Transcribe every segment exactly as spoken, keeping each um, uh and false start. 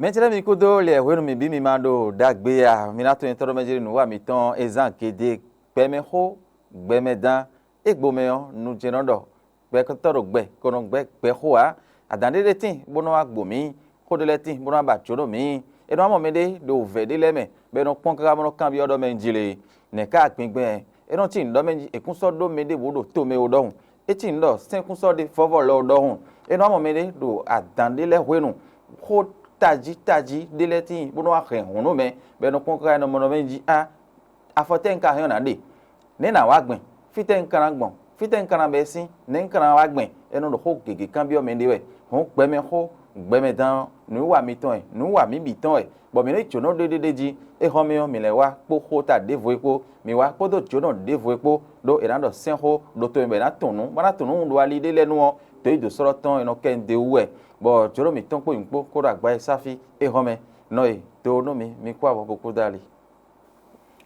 Ecɛ́lɛ́ mi kúdó lɛ hwenu mi bǐ mi ma ɖo ɖagbe a? Mi ná tunwun nyitɔ́ ɖɔ mɛ jlé nǔ wa mitɔn e zán gědé, gbɛmɛxó, gbɛmɛdán, égbomɛ ɔ́, nu ce nɔ ɖɔ gbɛtɔ́ ɖo gbɛ ko nɔ gbɛ́ gbɛxó ǎ. Adǎn ɖé ɖé tíin bó nɔ́ wá gbo mǐ, xó ɖé lɛ́ɛ tíin bó nɔ́ wá ba jǒ nú mǐ. È nɔ wá mɔ mɛɖé ɖo vɛ̌ ɖé lɛ́ɛ mɛ, bɔ è nɔ kpɔ́n káká bó nɔ́ kanbyɔ́ ɖɔ mɛ un ji le. Nɛ̌ ká agbigbɛn? É nɔ cí nǔ ɖɔ mɛ jí è kún sɔ́ ɖó mɛ ɖěbǔ ɖo tomɛ ó ɖɔhun. É cí nǔ ɖɔ sɛ́nkúnsɔ́ ɖé vɔ́vɔ́ lɔ ɔ́ ɖɔhun. É nɔ wá mɔ mɛɖé ɖo adǎn ɖé lɛ́ɛ hwenu, xó tají tají ɖé lɛ́ɛ tíin bó nɔ́ wá hɛn hǔn nú mɛ, bɔ è nɔ kpɔ́n káká è nɔ mɔ ɖɔ mɛ jí á, afɔ tɛ́ un ka hɛn ɔ́ nǎ ɖe? Nɛ̌ nǎ wá gbɛn? Fítɛ́ un ka ná gbɔn? Fítɛ́ un ka ná bɛ́ sín? Nɛ̌ un ka ná wá gbɛn? È nɔ ɖo xó gěgé kanbyɔ́ mɛɖé wɛ. Hǔn gbɛmɛxó, gbɛmɛdán ɔ́, nǔwiwa mitɔn wɛ, nǔwiwa mǐ bǐ tɔn wɛ, bɔ mǐ nɔ yi jǒnɔ ɖé ɖé ɖé jí. É hɔn mì ɔ́, mǐ lɛ́ wá kpó xó ta ɖěvo é kpó, mǐ wá kpódó jǒnɔ ɖěvo é kpó, ɖó è nǎ ɖɔ sɛ́nxó ɖo to mɛ bɔ è nǎ tunwun nǔ, bó ná tunwun nǔ un ɖo ali ɖé lɛ́ɛ nu ɔ́, dǒ yi dǒ slɔ́ tɔn è nɔ kɛ un ɖe wú wɛ, bɔ jǒnɔ mǐtɔn kpó nyǐ kpó kó ɖo agba e sáfí é hɔn mɛ. Nɔ e do nú mi, mi kú avɔ bo kpódó ali.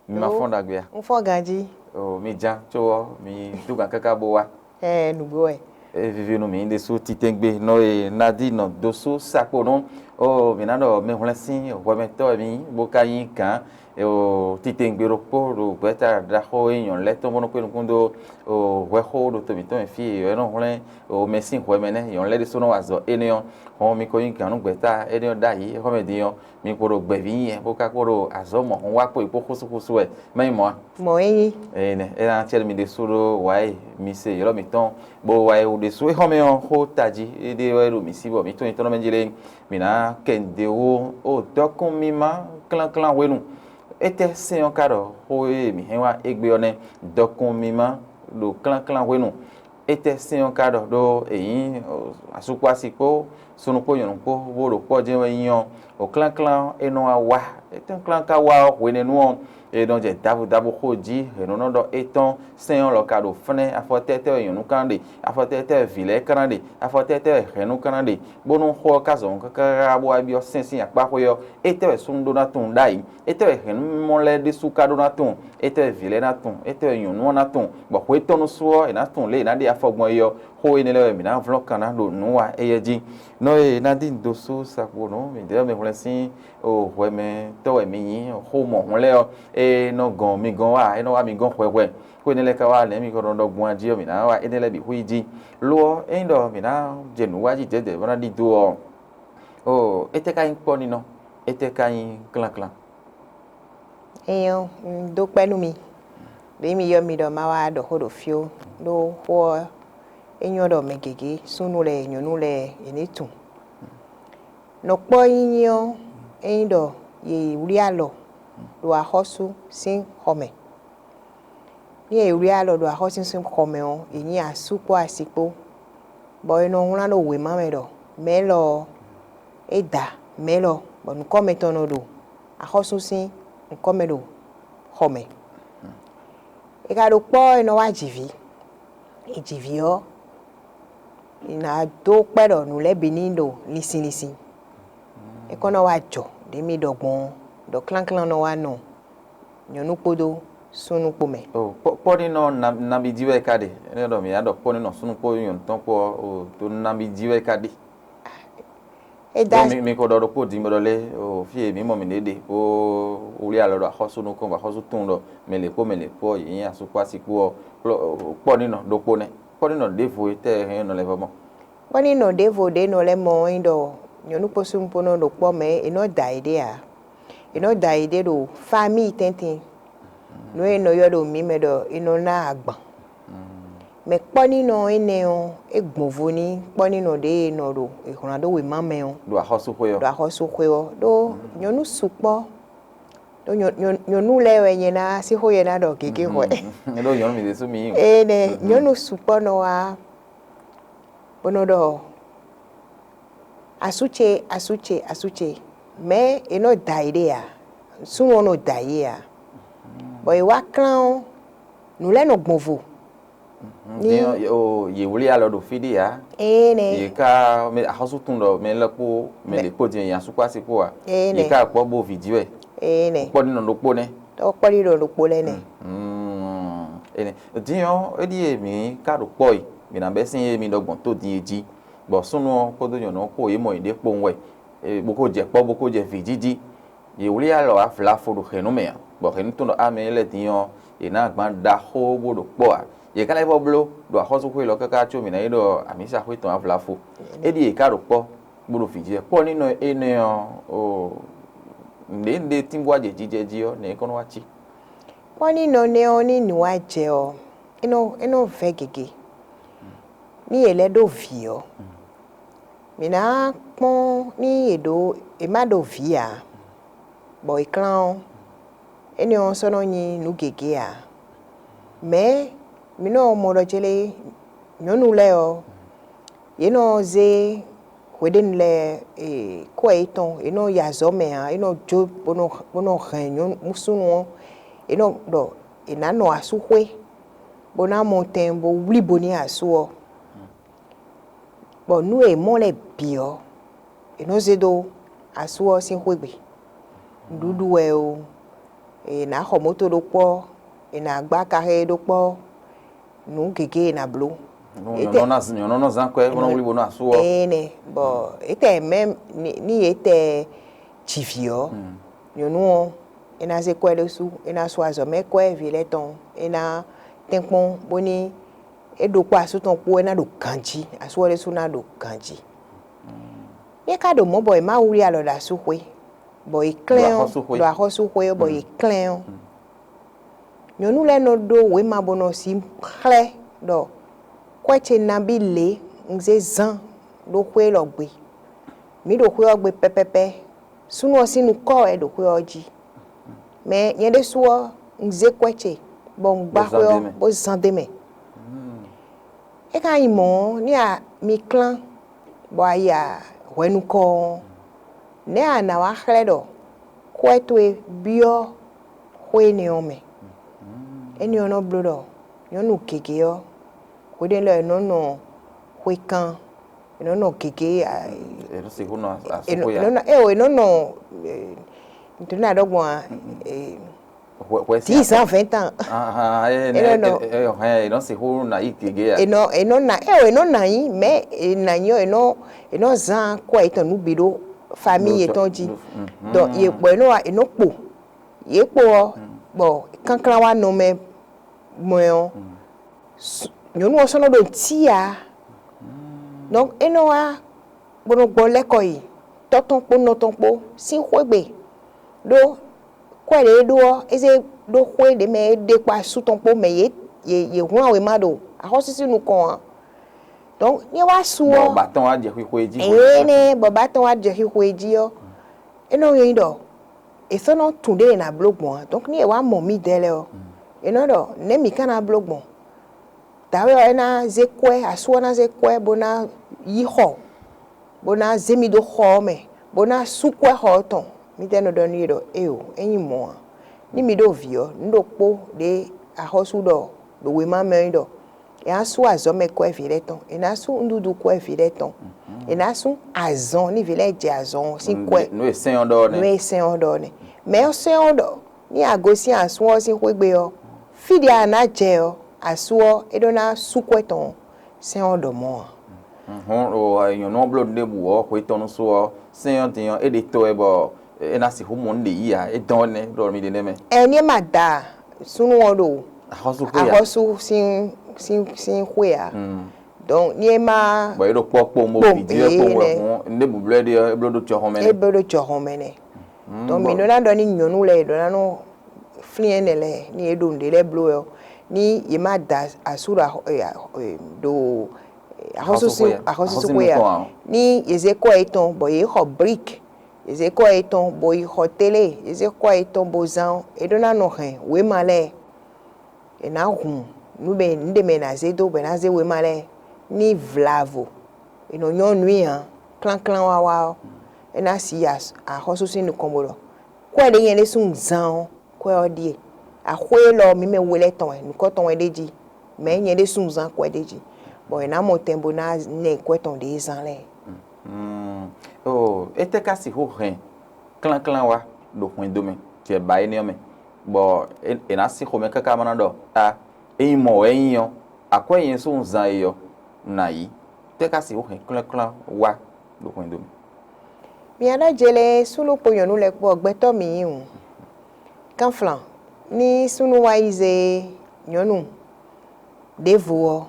Mi ma fɔ́n ɖagbe a? Un fɔ́n ganjí. O, mi ján có ɔ́, mi dúgan káká bó wá. Ɛɛ, nǔgbó wɛ. É víví nú mǐ ɖésú titɛngbé nɔ e ná dí nɔ dó sú sakponú. O, mǐ ná ɖɔ mɛhwlɛ́n sín hwɛmɛtɔ́ wɛ mǐ bó ka nyí gǎn. O, titɛngbé ɖokpó ɖo gbɛ̌ta ɖaxó e nyɔ̌nu lɛ́ɛ tɔn bó nɔ kpé nukún dó o hwɛxó ɖo to mǐtɔn mɛ fí e è nɔ hwlɛ́n o mɛ sín hwɛ mɛ nɛ́, nyɔ̌nu lɛ́ɛ ɖésú nɔ wa azɔ̌ énɛ́ ɔ́. Hɔn mi ko nyí gǎn nú gbɛ̌ta énɛ́ ɔ́ ɖ'ayǐ, é xɔ́ mɛ din ɔ́, mi kpo ɖo gbɛ̌ví nyi wɛ, bó ka kpo ɖo azɔ̌ mɔ̌hun wa kpo yi kpó xúsúxúsú wɛ. Má nyí mɔ̌ a? Énɛ́ é ná acɛ́ mi ɖésú ɖó wa e mi se ylɔ́ mǐtɔn, bó wa e wú ɖésú é xɔ́ mɛ ɔ́, xó tají é ɖe wɛ ɖo mǐ sí bɔ mǐ tunwun nyitɔ́ mɛ jí lé. Mǐ ná kɛ nǔɖé wú ó dɔkun mímá klánklán hwenu. Étɛ́ sɛ́n ɔ́ ka ɖɔ xó e mǐ hɛn wá égbé ɔ́ nɛ́? Dɔkun mímá ɖo klánklán hwenu. Étɛ́ sɛ́n ɔ́ ka ɖɔ ɖó è nyǐ asú kpó asi kpó súnnu kpó nyɔ̌nu kpó bó ɖo kpɔ́ jɛ́n wɛ nyí ɔ́, o klánklán e nɔ wá wá, étɛ́ klán ka wá ɔ́ hwenɛ́nu ɔ́, è nɔ jɛ dabudabu xo jí hɛ̌nnɔ́nɔ ɖɔ étɔn sɛ́n ɔ́ lɔ ka ɖo fɛ́nɛ́, afɔtɛ́tɛ́ wɛ nyɔ̌nu ka nɔ ɖe, afɔtɛ́tɛ́ wɛ vǐ lɛ́ɛ ka ná ɖe, afɔtɛ́tɛ́ wɛ hɛ̌nnu ka ná ɖe, bónú xó ɔ́ ka zɔn káká bó wá byɔ́ sɛ́n sín akpá xwé ɔ́, étɛ́ wɛ súnnu ɖó ná tunwun ɖ'ayǐ? Étɛ́ wɛ hɛ̌nnumɔ lɛ́ɛ ɖésú ka ɖó ná tunwun? Étɛ́ wɛ vǐ lɛ́ɛ ná tunwun? Étɛ́ wɛ nyɔ̌nu ɔ́ ná tunwun? Bɔ hwetɔ́nu sú ɔ́, è nǎ tunwun lě e è nǎ ɖe afɔ gbɔn é ɔ́, xó énɛ́ lɛ́ɛ wɛ mǐ ná vlɔ́n kan ná ɖo nǔ wa éyɛ́ jí. Nɔ́ e ná dín do sú sakponú mǐdɛɛ mɛ hwlɛ́n sín o hwɛmɛtɔ́ wɛ mi nyí, xó mɔ hun lɛ́ɛ ɔ́, é nɔ gɔn mi gɔn wá, é nɔ wá mi gɔ́n hwɛhwɛ. Xó énɛ́ lɛ́ɛ ka wá lɛ̌ mi kɔ nɔ ɖɔ gbɔn jí ɔ́, mǐ ná wá énɛ́ lɛ́ɛ bǐ xwí jí. Lo ɔ́, ényí ɖɔ mǐ ná jɛ nǔ wa jí dɛ̌dɛ̌ bó ná ɖidó ɔ́, o étɛ́ ka nyí kpɔ́ ninɔ? Étɛ́ ka nyí klánklán? Enyɔ, un dó kpɛ́ nú mi. Ɖě mi yɔ mi ɖɔ ma wá ɖɔ xó ɖo fí ó, ɖó xó ɔ́, é nyɔ́ ɖɔ mɛ gěgé, súnnu lɛ́ɛ, nyɔ̌nu lɛ́ɛ, è ní tunwun. Nɔkpɔ́ nyínyí ɔ́, é nyí ɖɔ yě wlí alɔ ɖo axɔ́sú sín xɔ mɛ. Ní yě wlí alɔ ɖo axɔ́sú sín xɔ mɛ ɔ́, yě nyí asú kpó asi kpó, bɔ è nɔ wlán ɖo wěma mɛ ɖɔ mɛ̌ lɔ ɔ́, é da mɛ̌ lɔ, bɔ nǔkɔ́mɛ tɔn nɔ ɖo axɔ́sú sín nǔkɔ́mɛ ɖo xɔ mɛ. È ka ɖo kpɔ́ ɔ́, è nɔ wá ji vǐ. È ji vǐ ɔ́, è nǎ dó kpɛ́ ɖɔ nǔ lɛ́ɛ bǐ ní ɖo linsin linsin. É kɔn nɔ wá jɔ ɖě mi ɖɔ gbɔn ɔ́, ɖɔ klánklán nɔ wá nɔ nyɔ̌nu kpódó súnnu kpó mɛ. O kpɔ́ kpɔ́ ní nɔ nabí jí wɛ é ka ɖe, é nɔ ɖɔ mǐ ná ɖɔ kpɔ́ ní nɔ súnnu kpó nyɔ̌nu tɔn kpó ɔ́, o tó nabí jí wɛ é ka ɖe. É da Ɖɔ mi mi ko ɖɔ ɖokpó din bɔ ɖɔ lé, o fí e mǐ mɔ mǐ ɖě ɖe bó wlí alɔ ɖo axɔ́sú nukɔn bɔ axɔ́sú tunwun ɖɔ mɛ lě kpó mɛ lě kpó ɔ́, yě nyí asú kpó asi kpó ɔ́, kplɔ́ kpɔ́ ní nɔ ɖokpó nɛ́. Kpɔ́ ní nɔ ɖěvo e tɛ́ hɛn nɔ lɛ́ vɔ mɔ. Kpɔ́ ní nɔ ɖěvo ɖě nɔ lɛ́ mɔ ɔ́ nyí ɖɔ nyɔ̌nu kpó súnnu kpó nɔ ɖo kpɔ́ mɛ, è nɔ da yěɖée ǎ. È nɔ da yěɖée ɖo famíi tɛ́ntin. Nǔ e è nɔ ylɔ́ ɖo mǐ mɛ ɖɔ è nɔ ná agban. Mɛ kpɔ́ ní nɔ énɛ́ ɔ́, é gbɔn vo ní kpɔ́ ní nɔ ɖě e è nɔ ɖo è hwlǎn ɖó wěma mɛ ɔ́. Ɖo axɔ́súxwé ɔ́. Ɖo axɔ́súxwé ɔ́. Ɖó nyɔ̌nu sukpɔ́, ɖó nyɔ- nyɔ- nyɔ̌nu lɛ́ɛ wɛ nyɛ ná sín xó yɛ ná ɖɔ gěgé hwɛ. Ɖó nyɔ̌nu mi ɖésú mi nyí o. Énɛ́ nyɔ̌nu sukpɔ́ nɔ wá bó nɔ ɖɔ asú ce, asú ce, asú ce, mɛ̌ è nɔ da yě ɖe ǎ, súnnu ɔ́ nɔ da yě ǎ, bɔ è wá klán ɔ́, nǔ lɛ́ɛ nɔ gbɔn vo. Ní Din ɔ́, o, yě wlí alɔ ɖo fí ɖé ǎ. Énɛ́. Yě ká mɛ axɔ́sú tunwun ɖɔ mɛ lɛ́ kpó mɛ lě kpó din yě asú kpó asi kpó ǎ. Énɛ́. Yě ká kpɔ́ bó vǐ jí wɛ. Énɛ́. Kpɔ́ ní nɔ ɖokpó nɛ́. Tɔ́ kpɔ́ ní nɔ ɖokpó lɛ́ɛ nɛ́. Énɛ́. Din ɔ́, é ɖíe mǐ ká ɖo kpɔ́ yi, mǐ ná bɛ́ sín e mi ɖɔ gbɔn tó din e jí, bɔ súnnu ɔ́ kpódó nyɔ̌nu ɔ́ kpó yě mɔ yěɖée kpowun wɛ. bó ko jɛ kpɔ́, bó ko jɛ vǐ jí jí. Yě wlí alɔ avlafo ɖo hɛ̌nnu mɛ ǎ, bɔ hɛ̌nnu tɔn ɖɔ amɛ lɛ́ɛ din ɔ́, yě ná agban ɖaxó bó ɖo kpɔ́ ǎ. Yě ka lɛ́ vɔ́ bló ɖo axɔ́súxwé élɔ́ káká có mǐ ná yi ɖɔ amǐsaxwé tɔn avlafo. É ɖíe yě ka ɖo kpɔ́ bó ɖo vǐ jí wɛ. Kpɔ́ nínɔ énɛ́ ɔ́, nǔɖé nǔɖé tínbú ajě jijɛ jí ɔ́, nɛ̌ é kɔn nɔ wá cí? Kpɔ́ nínɔ nɛ́ ɔ́, ní nǔ wá jɛ ɔ́, é nɔ é nɔ vɛ́ gěgé. Ní yě lɛ́ ɖó vǐ ɔ́, mǐ ná kpɔ́n ní è ɖǒ è má ɖo vǐ ǎ, bɔ è klán ɔ́, énɛ́ ɔ́ sɔ́ nɔ nyí nǔ gěgé ǎ. Mɛ̌ mi nɔ mɔ ɖɔ célé nyɔ̌nu lɛ́ɛ ɔ́, yě nɔ zé hweɖénu lɛ́ɛ kɔ́ yětɔn, yě nɔ yi azɔ̌ mɛ ǎ, yě nɔ jó bó nɔ hɛn nyɔ̌nu súnnu ɔ́, yě nɔ ɖɔ è nǎ nɔ asúxwé bó ná mɔ tɛn bó wlí bo n'i asú ɔ́. Bɔ nǔ e è mɔ lɛ́ɛ bǐ ɔ́, è nɔ zé dó asú ɔ́ sín xwé gbe. Nǔɖuɖu wɛ o, è nǎ xɔ mɔ̌to ɖó kpɔ́, è nǎ gbá kaxé ɖó kpɔ́, nǔ gěgé è nǎ bló. Nyɔ̌nu nɔ zán kwɛ́ bó nɔ wlí bo nɔ asú ɔ́. Énɛ́, bɔ étɛ́ mɛ ní yě tɛ jǐ vǐ ɔ́, nyɔ̌nu ɔ́, é ná zé kwɛ́ ɖésú, é ná sú azɔ̌ mɛ kwɛ́ vǐ lɛ́ɛ tɔn, é ná tɛ́nkpɔ́n bóní é ɖokpó asú tɔn kpó é ná ɖo ganjí, asú ɔ́ ɖésú ná ɖo ganjí. Yě ka ɖo mɔ̌ bɔ è má wlí alɔ ɖo asúxwé, bɔ è klɛ́n ɔ́, ɖo axɔ́súxwé ɔ́, bɔ è klɛ́n ɔ́, nyɔ̌nu lɛ́ɛ nɔ ɖó wěma bó nɔ sí xlɛ́ ɖɔ kwɛ́ ce nabí lě un zé zán ɖó xwé élɔ́ gbe. Mǐ ɖo xwé ɔ́ gbe pɛ́pɛ́pɛ́, súnnu ɔ́ sín nukɔ́ wɛ ɖo xwé ɔ́ jí. Mɛ nyɛ ɖésú ɔ́, un zé kwɛ́ ce, bɔ un gbá xwé ɔ́ bó zán d'é mɛ. É ka nyí mɔ̌ ɔ́, ní a mi klán bɔ a yi hwɛ nukɔn ɔ́, nɛ̌ a nǎ wá xlɛ́ ɖɔ kwɛ́ towe byɔ́ xwé énɛ́ ɔ́ mɛ? Énɛ́ ɔ́ nɔ bló ɖɔ nyɔ̌nu gěgé ɔ́, hweɖé lɔ è nɔ nɔ xwékan, è nɔ nɔ gěgé, è nɔ sixú nɔ asúxwé ǎ. Eo, è nɔ nɔ, ntɔ́ ná ɖɔ gbɔn a? Dix ans, vingt ans. È nɔ nɔ, è nɔ sixú ná yí gěgé ǎ. È nɔ è nɔ ná eo è nɔ ná yí, mɛ è ná nyí ɔ́, è nɔ è nɔ zán kɔ yětɔn nú bǐ ɖó famille yětɔn jí. Donc yě gbɔ è nɔ wa è nɔ kpo yě kpo ɔ́, bɔ kankan wa nɔ mɛ mɔ ɛ ɔ́, nyɔ̌nu ɔ́ sɔ́ nɔ ɖo ntí ǎ. Donc é nɔ wá bó nɔ gbɔ lɛ́ kɔ yi tɔ́ tɔn kpó nɔ tɔn kpó sín xwé gbe, ɖó kwɛ́ ɖě é ɖó ɔ́, é zé ɖó xwé ɖě mɛ é ɖe kpó asú tɔn kpó mɛ yě yě yě wlán wěma ɖo axɔ́súsú nukɔn ǎ. Donc ní é wá su ɔ́, bɔ bǎ tɔn wá jɛ xwixwe jí. Énɛ́ bɔ bǎ tɔn wá jɛ xwixwe jí ɔ́, é nɔ nyí ɖɔ è sɔ́ nɔ tunwun ɖě è nǎ bló gbɔn ǎ. Donc ní è wá mɔ mǐdɛɛ lɛ́ɛ ɔ́, è nɔ ɖɔ nɛ̌ mǐ ka ná bló gbɔn? Dǎwe ɔ́, é ná zé kwɛ́, asú ɔ́ ná zé kwɛ́ bó ná yí xɔ, bó ná zé mì dó xɔ ɔ́ mɛ, bó ná sú kwɛ́ xɔ ɔ́ tɔn. Mǐdɛɛ nɔ ɖɔ nú yě ɖɔ éeǒ, é nyí mɔ̌ ǎ. Ní mi ɖó vǐ ɔ́, nǔ ɖokpó ɖě axɔ́sú ɖɔ ɖo wěma mɛ ɔ́ nyí ɖɔ è nǎ sú azɔ̌ mɛ kwɛ́ vǐ lɛ́ɛ tɔn, è nǎ sú nǔɖuɖu kwɛ́ vǐ lɛ́ɛ tɔn, è nǎ sú azɔn ní vǐ lɛ́ɛ jɛ azɔn ɔ́ sín kwɛ́. Nǔ e sɛ́n ɔ́ ɖɔ ɔ́ nɛ́. Nǔ e sɛ́n ɔ́ ɖɔ ɔ́ nɛ́. Mɛ̌ ɔ́ sɛ́n ɔ́ ɖɔ ní a gosín asú ɔ́ sín xwé gbe ɔ́, fí ɖě a nǎ jɛ ɔ́, asú ɔ́ é ɖó ná sú kwɛ́ tɔn sɛ́n ɔ́ ɖɔ mɔ̌ ǎ. Hɔn nyɔ̌nu ɔ́ bló nǔɖé bǔ ɔ́, xwe tɔn nú só ɔ́, sɛ́n ɔ́ din ɔ́, é ɖe tó wɛ bɔ é ná sixú mɔ nǔɖé yí ǎ, é dɔn wɛ nɛ́ ɖɔ mi ɖe nɛ́ mɛ. Ɛni é ma da súnnu ɔ́ ɖo axɔ́sú xwé ǎ. Axɔ́sú sín sín sín xwé ǎ. Donc ní é má bɔ é ɖo kpɔ́ kpowun bó bǐ jí wɛ kpowun wɛ hɔn, nǔɖé bǔblɛ́ ɖe ɔ́, é bló ɖó jɔhɔn mɛ é nɛ́. Bló ɖó jɔhɔn mɛ nɛ́. Donc mǐ nɔ ná ɖɔ ní nyɔ̌nu lɛ́ɛ ɖɔ ná nɔ flín ɛnɛ lɛ́ɛ ní yě ɖo nǔɖé lɛ́ɛ bló wɛ ɔ́, ní yě má da asú ɖo ɖo axɔ́súsú axɔ́súsú xwé ya, ní yě zé kɔ́ yětɔn bɔ yě xɔ brik, yě zé kɔ́ yětɔn bo yi xɔ télé, yě zé kɔ́ yětɔn bo zán ɔ́, é ɖó ná nɔ hɛn wěma lɛ́ɛ. È nǎ hun nǔ mɛ nǔɖé mɛ è nǎ zé dó bɔ è nǎ zé wěma lɛ́ɛ ní vlavo. È nɔ nyɔ́ nǔ nyi ǎ, klánklán wá wá ɔ́, é ná si yi axɔ́sú sín nukɔn bó ɖɔ: Kwɛ́ ɖě nyɛ ɖésú un zán ɔ́, kwɛ́ ɔ́ ɖíe. Axwé élɔ́ ɔ́, mǐ mɛ we lɛ́ɛ tɔn wɛ, nǔkɔn tɔn wɛ ɖ'é jí, mɛ̌ nyɛ ɖésú un zán kwɛ́ ɖ'é jí? Bɔ è nǎ mɔ tɛn bó ná ná ɛ kwɛ́ tɔn ɖě e zán lɛ́ɛ. Oo, étɛ́ ka sixú hɛn klánklán wá ɖo hwɛndo mɛ, jɛ ba énɛ́ ɔ́ mɛ, bɔ è nǎ sí xomɛ káká bó ná ɖɔ: A, ényí mɔ̌ wɛ é nyí ɔ́, akwɛ́ nyɛ sú un zán é ɔ́, un ná yí. Étɛ́ ka sixú hɛn klánklán wá ɖo hwɛndo mɛ? Mǐ ɖɔ jele súnnu kpo nyɔ̌nu lɛ́ɛ kpó ɔ́, gbɛtɔ́ mǐ nyí hǔn. Kánflán ní súnnu wá yi zé nyɔ̌nu ɖěvo ɔ́,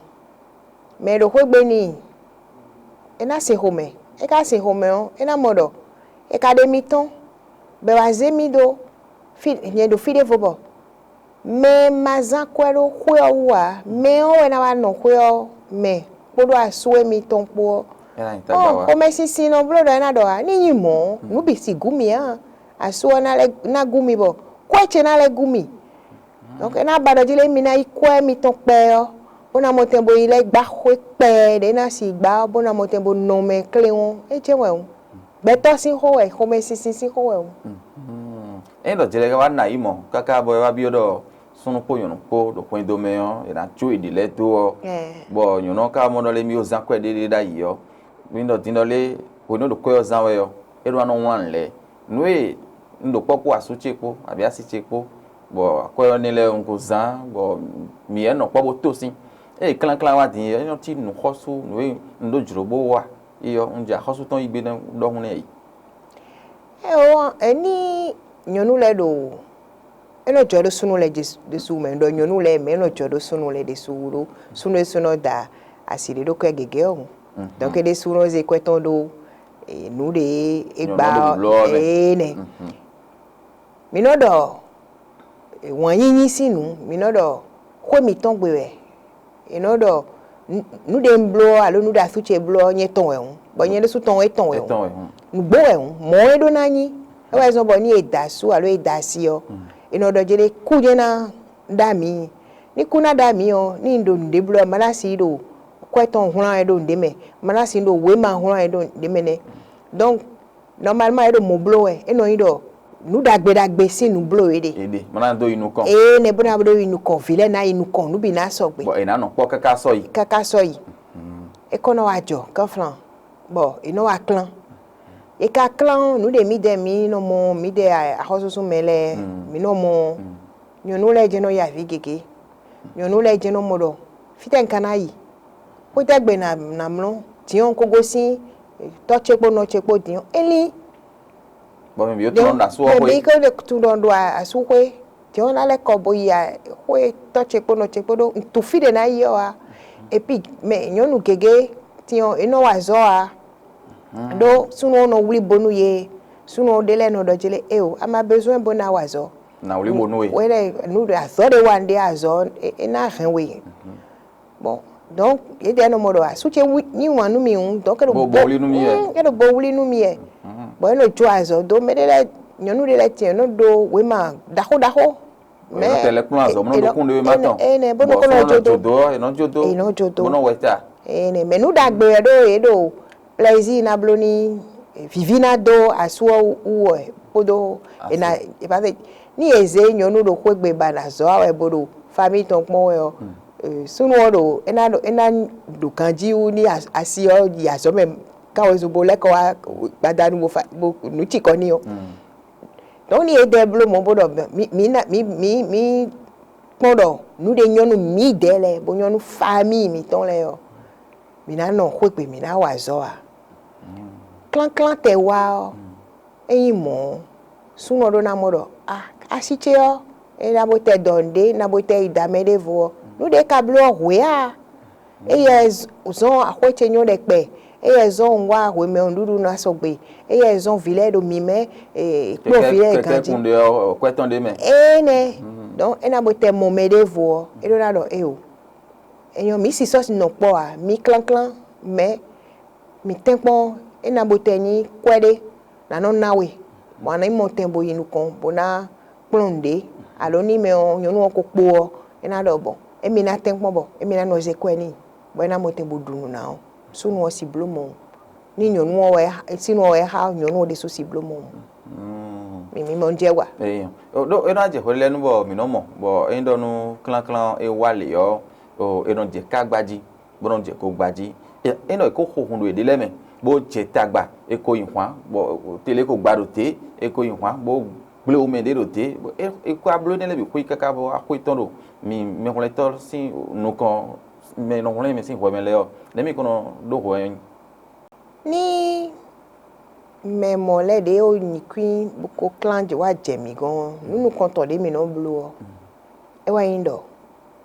mɛ e ɖo xwé gbe n'i, é ná sin xomɛ. É ka sin xomɛ ɔ́, é ná mɔ ɖɔ è ka ɖe mi tɔ́n, bɔ è wǎ zé mì dó fí nyɛ ɖo fí ɖěvo bɔ mɛ e ma zán kwɛ́ ɖó xwé ɔ́ wú ǎ, mɛ ɔ́ wɛ ná wá nɔ xwé ɔ́ mɛ kpódó asú émítɔn kpó ɔ́. Ɔ́, xomɛsinsin nɔ bló ɖɔ é ná ɖɔ ǎ, ní nyí mɔ̌ ɔ́, nǔ bǐ sigú mì ǎ, asú ɔ́ ná lɛ́ ná gú mi bɔ kwɛ́ ce ná lɛ́ gú mi. Donc é ná ba ɖɔ jí lé mi ná yí kwɛ́ mitɔn kpɛ ɔ́, bó ná mɔ tɛn bo yi lɛ́ gbá xwé kpɛ ɖě ná si gbá ɔ́, bó ná mɔ tɛn bo nɔ mɛ kléwɔ́n. É jɛ́n wɛ hǔn. Gbɛtɔ́ sín xó wɛ, xomɛsinsin sín xó wɛ hǔn. Ényí ɖɔ jɛɖɛ wá nɔ ayǐ mɔ̌ káká bɔ é wá byɔ́ ɖɔ súnnu kpó nyɔ̌nu kpó ɖo xwɛndo mɛ ɔ́, è nǎ có yě ɖě lɛ́ɛ dó ɔ́, bɔ nyɔ̌nu ɔ́ ka mɔ ɖɔ lé mì ó zán kwɛ́ ɖéɖé ɖ'ayǐ ɔ́, mi ɖɔ din ɖɔ lé hwenu e ɖo kwɛ́ ɔ́ zán wɛ ɔ́, é ɖó ná nɔ wlán nǔ lɛ́ɛ. Nǔ e un ɖo kpɔ́ kpó asú ce kpó abǐ asi ce kpó, bɔ akwɛ́ ɔ́ ní lɛ́ɛ un ko zán, bɔ mǐ wɛ nɔ kpɔ́ bó tó sín. Ée klánklán wá din é nɔ cí nǔxɔ́sú nǔ e un ɖó jlǒ bó wa é ɔ́, un jɛ axɔ́sú tɔn yí gbe ɖɔhun n'i. Éwo, ení nyɔ̌nu lɛ́ɛ ɖo é nɔ jɔ ɖó súnnu lɛ́ɛ ɖésú mɛ, ɖɔ nyɔ̌nu lɛ́ɛ mɛ é nɔ jɔ ɖó súnnu lɛ́ɛ ɖésú wú ɖó súnnu ɖésú nɔ da asi ɖě ɖó kwɛ́ gěgé ɔ́ hǔn. Donc é ɖésú nɔ zé kwɛ́ tɔn ɖó nǔ ɖě é gbá ɔ́ énɛ́. Mǐ nɔ ɖɔ wǎn yíyí sín nǔ, mǐ nɔ ɖɔ xwé mǐtɔn gbe wɛ. È nɔ ɖɔ nǔ ɖé un bló ɔ́ alo nǔ ɖé asú ce bló ɔ́, nyɛ tɔn wɛ hǔn, bɔ nyɛ ɖésú tɔn wɛ tɔn wɛ hǔn. Nǔgbó wɛ hǔn, mɔ̌ é ɖó ná nyí. É wɛ zɔ́n bɔ ní è da asú alo è da asi ɔ́, è nɔ ɖɔ jɛ́ɖɛ́ kú jɛ́n ná ɖó amǐ. Ní kú ná ɖó amǐ ɔ́, ní un ɖo nǔɖé bló ɔ́, ma ná si ɖo kwɛ́ tɔn hwlán wɛ ɖó nǔɖé mɛ, ma ná si ɖo wěma hwlán wɛ ɖó nǔɖé mɛ nɛ́. Donc normalement é ɖo mɔ̌ bló wɛ, é nɔ nyí ɖɔ nǔ ɖagbe ɖagbe sín nǔ bló é ɖe. È ɖe, má ná dó yi nukɔn. Ee, nɛ bó ná ɖó yi nukɔn, vǐ lɛ́ɛ ná yi nukɔn, nǔ bǐ ná sɔgbe. Bɔ è nǎ nɔ kpɔ́ káká sɔ́ yi. Káká sɔ́ yi. É kɔ nɔ wá jɔ kánflán, bɔ è nɔ wá klán. È ka klán ɔ́, nǔ ɖe mǐdɛɛ mǐ nɔ mɔ, mǐdɛɛ axɔ́súsú mɛ lɛ́ɛ mǐ nɔ mɔ ɔ́, nyɔ̌nu lɛ́ɛ jɛ́n nɔ yi avǐ gěgé. Nyɔ̌nu lɛ́ɛ jɛ́n nɔ mɔ ɖɔ fítɛ́ un ka ná yi? Xwétɛ́gbe nǎ mlɔ́? Din ɔ́, un ko gosín tɔ́ ce kpó nɔ ce kpó din ɔ́, é lín. Bɔ mɛ bǐ ó tunɔ ɖo asú ɔ́ xwé. Mɛ bǐ ko ɖe tunɔ ɖo asú xwé. Din ɔ́ ná lɛ́ kɔ bo yi xwé tɔ́ ce kpó nɔ ce kpó ɖó un tunwun fí ɖě ná yi ɔ́ ǎ. Epi mɛ nyɔ̌nu gěgé din ɔ́, é nɔ wa azɔ̌ ǎ. Ɖó súnnu ɔ́ nɔ wlí bo nú yě. Súnnu ɔ́ ɖé lɛ́ɛ nɔ ɖɔ jlé éeǒ, a ma bezoin bó ná wa azɔ̌. Nǎ wlí bo nú we. Wɛlɛ nú azɔ̌ ɖé wa un ɖe azɔ̌ é ná hɛn we. Bon, donc yědɛɛ nɔ mɔ ɖɔ asú ce nyí wǎn nú mì hǔn, donc é ɖo bo wlí nú mì wɛ. É ɖo bo wlí nú mì wɛ. Bɔ é nɔ jó azɔ̌ dó mɛ ɖé lɛ́ɛ, nyɔ̌nu ɖé lɛ́ɛ tiɛn nɔ ɖó wěma ɖaxó ɖaxó. Mɛ tɛ lɛ kplɔ́n azɔ̌ bó nɔ ɖó kún ɖé wěma tɔn. Énɛ́ bó nɔ kó nɔ jó dó. Bó nɔ jó dó. Bó nɔ wɛ ta. Énɛ́ mɛ nú ɖagbe wɛ ɖó yě ɖo plaisir ná bló ní viví ná dó asú ɔ́ wú wɛ kpódó ena. Parce que ní è zě nyɔ̌nu ɖo xwé gbe ba nɔ azɔ̌ wa wɛ bó ɖo famille tɔn kpɔ́n wɛ ɔ́, súnnu ɔ́ ɖo é ná ɖo é ná ɖo ganjí wú ní asi ɔ́ yi azɔ̌ mɛ káwezun bo lɛ́ kɔ wá gbadanu bo fa bo nǔ cikɔ n'i ɔ́. Donc ní yědɛɛ bló mɔ̌ bó ɖɔ mǐ mǐ ná mǐ mǐ mǐ kpɔ́n ɖɔ nǔ ɖé nyɔ́ nú mǐdɛɛ lɛ́ɛ bó nyɔ́ nú famille mǐtɔn lɛ́ɛ ɔ́, mǐ ná nɔ xwé gbe, mǐ ná wa azɔ̌ ǎ. Klánklán tɛ wá ɔ́, é nyí mɔ̌ ɔ́, súnnu ɔ́ ɖó ná mɔ ɖɔ a asi ce ɔ́, é ná bo tɛ dɔ nǔɖé, é ná bo tɛ yi da mɛ ɖěvo ɔ́, nǔ ɖě ka bló ɔ́ hwě a? Éyɛ́ zɔ́n axwé ce nyɔ́ ɖɛkpɛ, éyɛ́ zɔ́n un wá hwemɛ ɔ́ nǔɖuɖu ná sɔgbe, éyɛ́ zɔ́n vǐ lɛ́ɛ ɖo mǐmɛ́, kplɔ́n vǐ lɛ́ɛ ganjí. Kɛkɛ kun ɖe ɔ́ kwɛ́ tɔn ɖé mɛ. Énɛ́, donc é ná bo tɛ mɔ mɛ ɖěvo ɔ́, é ɖó ná ɖɔ éeǒ. Enyɔ mǐ si sɔ́ si nɔ kpɔ́ ǎ, mǐ klánklán mɛ̌ mǐ tɛ́nkpɔ́n é ná bo tɛ nyí kwɛ́ ɖé ná nɔ ná we, bɔ a nǎ yi mɔ tɛn bo yi nukɔn bó ná kplɔ́n nǔɖé, alo ní mɛ ɔ́ nyɔ̌nu ɔ́ ko kpo ɔ́, é ná ɖɔ bɔ émí ná tɛ́nkpɔ́n bɔ émí ná nɔ zé kwɛ́ n'i, bɔ é ná mɔ tɛn bo ɖu nǔ ná ɔ́, súnnu ɔ́ si bló mɔ ní nyɔ̌nu ɔ́ wɛ sínú ɔ́ wɛ xá nyɔ̌nu ɔ́ ɖésú si bló mɔ. Mǐ mǐ mɔ jɛ wa. Ɖó é nɔ jɛ hwelɛ́nu bɔ mǐ nɔ mɔ bɔ é nyí ɖɔ nú klánklán e wá lě ɔ́, é nɔ jɛ ká gbají bó nɔ jɛ kó gbají. É nɔ è kó xo hun ɖo yěɖée lɛ́ɛ mɛ, bó jɛ tagba, è ko nyi hwǎn, bɔ tele ko gba ɖo tě, è ko nyi hwǎn, bó gblé wú mɛ ɖé ɖo tě. È ko abló énɛ́ lɛ́ɛ bǐ xwí káká bɔ axwé tɔn ɖo mi mɛhwlɛ́ntɔ́ sín nukɔn, mɛ nɔ hwlɛ́n mi sín hwɛ mɛ lɛ́ɛ ɔ́, nɛ̌ mi ko nɔ ɖó hwɛ ɔ́ nyi? Ní Mɛ mɔ lɛ́ɛ ɖě e nyi kwín bó ko klán jɛ wá jɛ mǐ gɔ́n ɔ́, nǔ nukɔntɔn ɖě mǐ nɔ bló ɔ́, é wɛ nyí ɖɔ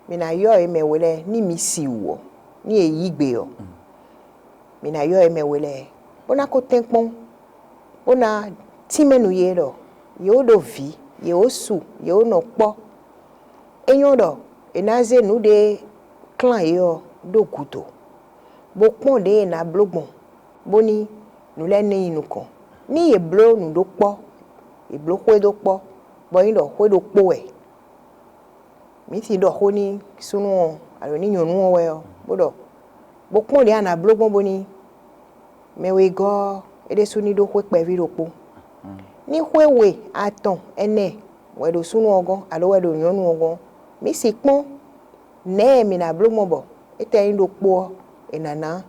mǐ ná ylɔ́ yě mɛ we lɛ́ɛ ní mǐ si wǔ ɔ́, ní yě yí gbe ɔ́, mǐ ná ylɔ́ yě mɛ we lɛ́ɛ, bó ná ko tɛ́nkpɔ́n, bó ná tínmɛ nú yě ɖɔ yě ó ɖo vǐ, yě ó su, yě ó nɔ kpɔ́. É nyɔ́ ɖɔ è nǎ zé nǔ ɖé klán yě ɔ́ ɖó gǔdo, bó kpɔ́n ɖěe è nǎ bló gbɔn, bóní nǔ lɛ́ɛ ní yi nukɔn. Ní yě bló nǔ ɖó kpɔ́, yě bló xwé ɖó kpɔ́, bɔ é nyí ɖɔ xwé ɖokpó wɛ, mǐ si ɖɔ xó ní súnnu ɔ́ alo ní nyɔ̌nu ɔ́ wɛ ɔ́, bó ɖɔ bó kpɔ́n ɖě a nǎ bló gbɔn bóní mɛ wegɔ́ ɔ́ é ɖésú ní ɖó xwé kpɛví ɖokpó. Ní xwé we, atɔn, ɛnɛ wɛ ɖo súnnu ɔ́ gɔ́n alo wɛ ɖo nyɔ̌nu ɔ́ gɔ́n, mǐ si kpɔ́n nɛ̌ e mǐ ná bló gbɔn bɔ étɛ́ nyí ɖokpó ɔ́, è nǎ ná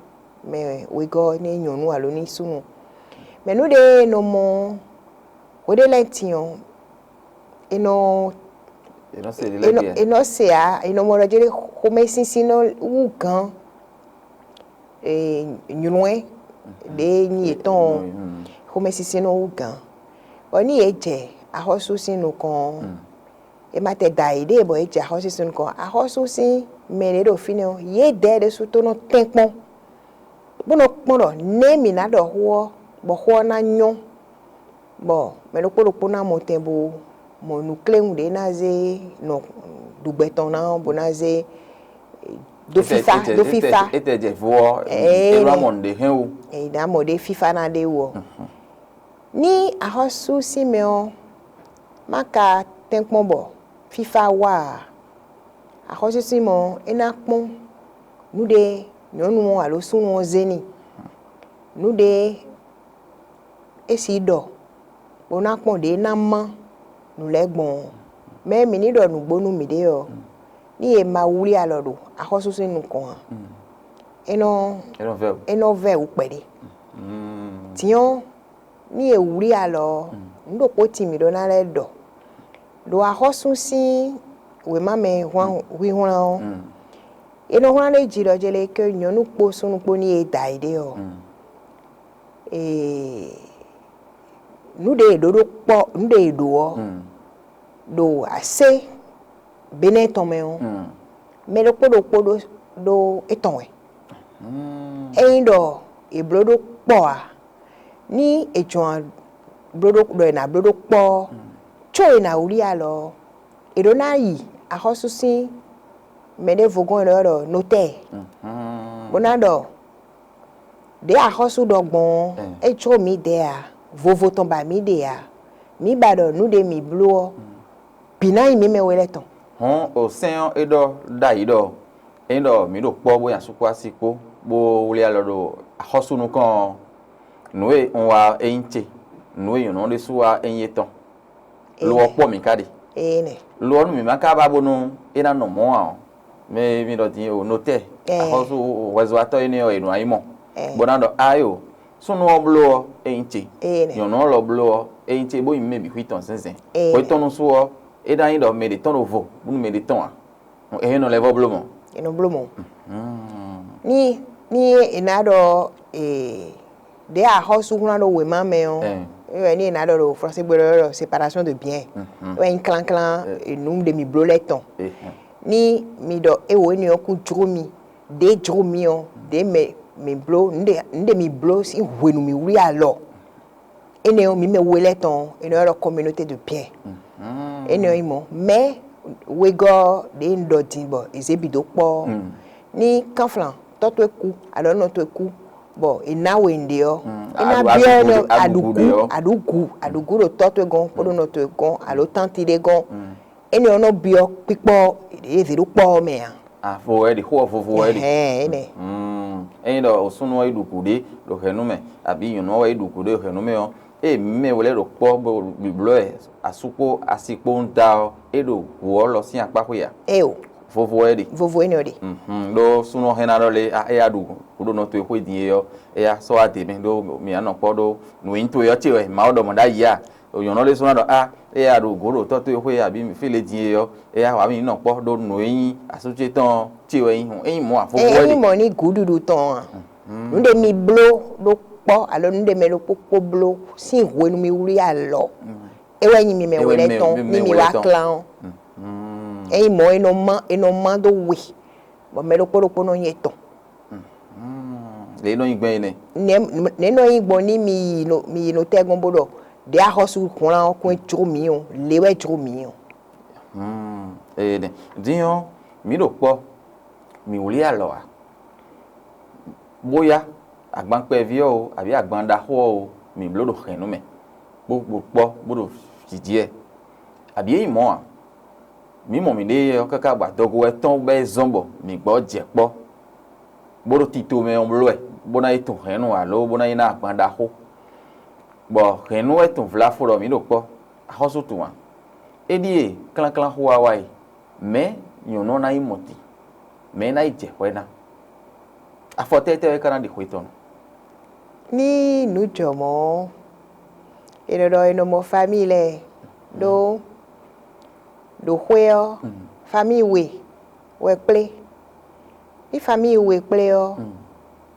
mɛ wegɔ́ ɔ́ ní nyɔ̌nu alo ní súnnu. Mɛ nú ɖě e nɔ mɔ ɔ́, hweɖé lɛ́ɛ tin ɔ́, è nɔ È nɔ se ɖě è lɛ́ɛ nɔ bia. È nɔ se ǎ, è nɔ mɔ ɖɔ jɛ́n xomɛsínsín nɔ wú gǎn, e, nylɔ́ɛ ɖě nyi yětɔn ɔ́, xomɛsínsɛ́n nɔ wú gǎn. Bɔ ní yě jɛ axɔ́sú sín nukɔn ɔ́, è ma tɛ da yě ɖée bɔ yě jɛ axɔ́sú sín nukɔn ɔ́, axɔ́sú sín mɛ ɖě ɖo fínɛ́ ɔ́, yědɛɛ ɖésú tó nɔ tɛ́nkpɔ́n, bó nɔ kpɔ́n ɖɔ nɛ̌ mǐ ná ɖɔ xó ɔ́, bɔ xó ɔ́ ná nyɔ́, bɔ mɛ ɖokpó ɖokpó ná mɔ tɛn bó mɔ nǔkléwún ɖě ná zé nɔ ɖugbɛ tɔn ná ɔ́, bó ná zé dó fífá, dó fífá. Étɛ jɛ vo ɔ́, é wá mɔ nǔɖé hɛn o. Èyí ná mɔ ɖé fífá ná ɖé wú ɔ́. Ní axɔ́sú sín mɛ ɔ́ má ka tɛ́nkpɔ́n bɔ fífá wá ǎ, axɔ́sú sín mɛ ɔ́, é ná kpɔ́n nǔɖé nyɔ̌nu ɔ́ alo súnnu ɔ́ zé n'i. Nǔɖé é si ɖɔ, bó ná kpɔ́n ɖě ná má nǔ lɛ́ɛ gbɔn ɔ́, mɛ e mǐ ní ɖɔ nǔgbó nú mǐɖée ɔ́, ní è ma wlí alɔ ɖo axɔ́sú sín nukɔn ǎ, é nɔ é nɔ vɛ wǔ kpɛɖé. Din ɔ́, ní è wlí alɔ ɔ́, nǔ ɖokpó tin mǐ ɖó ná lɛ́ ɖɔ ɖo axɔ́sú sín wěma mɛ hwlíhwlán ɔ́, è nɔ wlán ɖ'é jí ɖɔ jɛ lě ke nyɔ̌nu kpó súnnu kpó ní e da yěɖée ɔ́, ee, nǔ ɖe è ɖǒ ɖó kpɔ́, nǔ ɖe è ɖǒ ɔ́, ɖo asé Benɛ́ɛ tɔn mɛ ɔ́, mɛ ɖokpó ɖokpó ɖó ɖó étɔn wɛ. Ényí ɖɔ è bló ɖó kpɔ́ ǎ, ní è jɔn bló ɖó ɖɔ è nǎ bló ɖó kpɔ́ ɔ́, có è nǎ wlí alɔ ɔ́, è ɖǒ ná yi axɔ́sú sín mɛ ɖěvo gɔ́n e è nɔ ylɔ́ ɖɔ notɛ́ɛ, bó ná ɖɔ ɖě axɔ́sú ɖɔ gbɔn ɔ́, é jló mǐdɛɛ ǎ, vovo tɔn ba mǐ ɖe ǎ, mǐ ba ɖɔ nǔ ɖe mǐ bló ɔ́, bǐ ná nyí mǐ mɛ we lɛ́ɛ tɔn. Hɔn o sɛ́n ɔ́ é ɖɔ ɖ'ayǐ ɖɔ ényí ɖɔ mǐ ɖo kpɔ́ bó nyi asú kpó así kpó bó wlí alɔ ɖo axɔ́sú nukɔn ɔ́, nǔ e un wa ɔ́ é nyí ce, nǔ e nyɔ̌nu ɔ́ ɖésú wa é nyí étɔn. Lo ɔ́ kpɔ́ mǐ ka ɖe. Énɛ́. Lo ɔ́ nú mǐ ma ka ba bónú é ná nɔ mɔ̌ ǎ ɔ́, mɛ mi ɖɔ din o notɛ́ axɔ́sú hwɛzɔ́watɔ́ énɛ́ ɔ́ è nɔ nyí mɔ, bó ná ɖɔ ayo súnnu ɔ́ bló ɔ́ é nyí ce, nyɔ̌nu ɔ́ lɔ bló ɔ́ é nyí ce bó nyí mɛ bǐ xwí tɔn zɛ́nzɛ́n. Hwetɔ́nu sú ɔ́, é ná nyí ɖɔ mɛ ɖě tɔn ɖo vo bónú mɛ ɖě tɔn ǎ. Ɛ nɔ lɛ́ vɔ bló mɔ. È nɔ bló mɔ. Ní ní è nǎ ɖɔ ɖě axɔ́súhwlán ɖo wěma mɛ ɔ́, é wɛ ní è nǎ ɖɔ ɖo français gbe ɖɔ séparation de bien. É wɛ nyí klánklán nǔ ɖe mǐ bló lɛ́ɛ tɔn. Ní mi ɖɔ é wǒ énɛ́ ɔ́ kú jló mi, ɖě jló mi ɔ́, ɖě mɛ mǐ bló, nǔ ɖe mǐ bló sín hwenu mǐ wlí alɔ. Énɛ́ ɔ́, mǐ mɛ we lɛ́ɛ tɔn ɔ́, è nɔ ylɔ́ communauté de bien. Énɛ́ ɔ́ nyí mɔ̌, mɛ̌ wegɔ́ ɖě un ɖɔ din bɔ è zě bǐ dó kpɔ́ ɔ́, ní kánflán tɔ́ towe kú alɔ nɔ towe kú, bɔ è ná we nǔɖé ɔ́, é ná byɔ́ énɛ́ aɖǔkú, aɖǔgǔ, aɖǔgǔ ɖo tɔ́ towe gɔ́n kpódó nɔ towe gɔ́n alo tánti ɖé gɔ́n. Énɛ́ ɔ́ nɔ byɔ́ kpikpɔ́ e zě ɖó kpɔ́ ɔ́ mɛ ǎ. Avo wɛ ɖi xó ɔ́ vovo wɛ ɖi. Ɛhɛn, énɛ́. Ényí ɖɔ osúnnu ɔ́ yi ɖu gǔ ɖé ɖo hɛ̌nnu mɛ, abǐ nyɔ̌nu ɔ́ wɛ yi ɖu gǔ ɖé ɖo hɛ̌nnu mɛ ɔ́, ée mǐ mɛ we lɛ́ɛ ɖo kpɔ́ bó blɔ̌ wɛ asú kpó asi kpó ń da ɔ́, é ɖo gǔ ɔ́ lɔ sín akpá xwe ǎ. Éyo. Vovo wɛ ɖi. Vovo énɛ́ ɔ́ ɖi. Ɖó súnnu ɔ́ hɛn ná ɖɔ lé, é yá ɖu gǔ ɖo nɔ towe xwé din é ɔ́, é yá sɔ́ wá dě mɛ ɖó mǐ ná nɔ kpɔ́ ɖó nǔnyiyi towe ɔ́ ce wɛ Mawu ɖɔ mɔ̌ ɖ'ayǐ a? Nyɔ̌nu ɔ́ ɖésú ná ɖɔ á, é yá ɖo gǒ ɖo tɔ́ towe xwé abǐ fí lě din é ɔ́, é yá wǎ mì nɔ kpɔ́ ɖó nǔ e nyí asú ce tɔn ɔ́ ce wɛ nyí hɔn. Ényí mɔ̌ ǎ, fofo wɛ ényí ɖe. Mɔ̌ ní gǔɖuɖu tɔn a? Nǔ ɖe mi bló ɖó kpɔ́ alo nǔ ɖé mɛ ɖokpó kpó bló sín hwenu mi wlí alɔ, é wɛ nyí mi mɛ we lɛ́ɛ tɔn ní mi wá klán ɔ́. Ényí mɔ̌ è nɔ má, è nɔ má dó we, bɔ mɛ ɖokpó ɖokpó nɔ nyí etɔn. Lě e nɔ nyi gbɛn é nɛ́. Nɛ̌ nɔ nyí gbɔn ní mi yi nɔ mi yi nɔ tɛ́ gɔ́n bó ɖɔ ɖě axɔ́sú hwlán ɔ́ kún é jló mǐ ɔ́, lě wɛ jló mǐ ɔ́. Ee nɛ. Din ɔ́, mǐ ɖo kpɔ́, mǐ wlí alɔ ǎ. Bóyá agban kpɛví ɔ́ o, abǐ agban ɖaxó ɔ́ o, mǐ bló ɖo hɛ̌nnu mɛ, bó ɖo kpɔ́, bó ɖo jǐjǐ wɛ. Abǐ é nyí mɔ̌ ǎ. Mǐ mɔ mǐɖée ɔ́ káká bɔ adɔgo wɛ tɔn bɔ é zɔ́n bɔ mǐ gbɔ jɛ kpɔ́, bó ɖo tito mɛ ɔ́ bló wɛ, bó ná yi tun hɛ̌nnu alo bó ná yi ná agban ɖaxó. Bɔ hɛ̌nnu wɛ tun vlafo ɖɔ mǐ ɖo kpɔ́, axɔ́sú tun ǎ. É ɖíe klánklán xó wá wá yi, mɛ̌ nyɔ̌nu ɔ́ ná yi mɔ din, mɛ̌ é ná yi jɛ hwɛ ná? Afɔ tɛ́tɛ́ wɛ é ka ná ɖi xwe tɔn nɔ? Ní nǔ jɔ mɔ̌ ɔ́, è nɔ ɖɔ è nɔ mɔ famíi lɛ́ɛ ɖó ɖo xwé ɔ́, famíi we wɛ kplé. Ní famíi we kplé ɔ́,